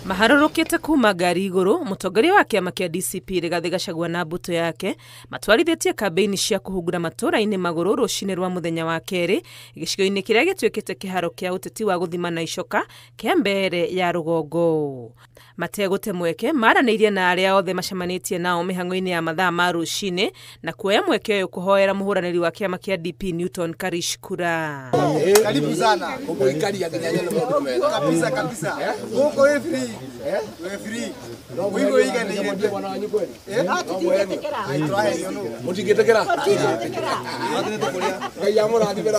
Maharũrũkĩte kuma ngari igũrũ, mũtongoria wa kĩama kĩa DCP Rigathĩ Gachagua na mbũtũ yake matwarithĩtie kambĩini cia kũhungura matũũra-inĩ magũrũ rũcinĩ rwa mũthenya wa kerĩ gĩcigo-inĩ kĩrĩa gĩtuĩkĩte kĩharo kĩa ũteti wa gũthimana icoka kĩa Mbeere ya rũgongo. Mategũte mweke maranĩirie na arĩa othe macemanĩtie nao mĩhang'o-inĩ ya mathaa ma rũcinĩ na kuoya mweke ũyũ kũhoera mũhũranĩri wa kĩama kĩa DP Newton Karish kura. Karibu sana. Kabisa kabisa. Huko wewe free. Wewe free. Wewe iga ni ile mwana wanyu kweli. Mutingetekera. Ngai amurathimira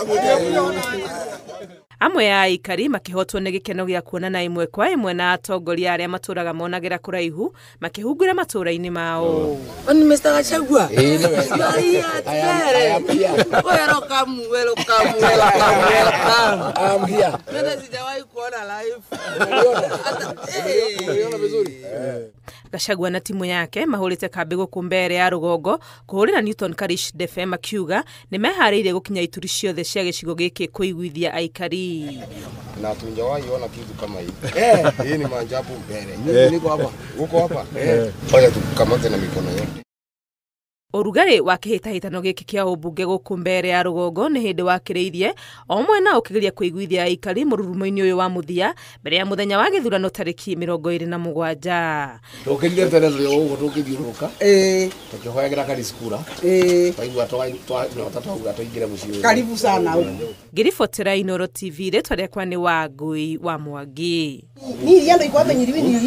Amwe ya aikari makĩhotwo nĩ gĩkeno gĩa kuonana ĩmwe kwa ĩmwe na atongoria arĩa matũraga monagĩra kũraihu makĩhungura matũũra-inĩ mao. Ni Mr. Gachagua. Welcome, welcome, welcome, welcome. I'm here. Mimi sijawahi kuona live. Uliona vizuri? Gachagua na timu yake mahũrĩte kambĩ gũkũ Mbeere ya rũgongo kũhũrĩra Newton Karish Ndefe makiuga nĩ meharĩirie gũkinya ituri ciothe cia gĩcigo gĩkĩ kũiguithia aikari. Na hatujawahi ona kitu kama hii. Hii ni maajabu Mbeere. Niko hapa. Uko hapa? Ngoja tukamate na mikono yote. Ũrugarĩ wa kĩhĩtahĩtano gĩkĩ kĩa ũmbunge gũkũ Mbeere ya rũgongo nĩ hĩndĩ wakĩrĩirie o mwena ũkĩgeria kũiguithia aikari mũrurumo-inĩ ũyũ wa mũthia mbere ya mũthenya wa gĩthurano tarĩki 27. Tũkĩrire tene tũrĩ o ũguo tũkĩthiũrũrũka. Tũkĩhoyagĩra Karish kura. Twaigua twanyota twauga tũingĩre mũciĩ ũyũ. Karibu sana. Ngĩribotera Inooro TV rĩtwa rĩakwa nĩ Wangui wa Mwangi. Ni iria ndo iko hapa nyiriwi ni.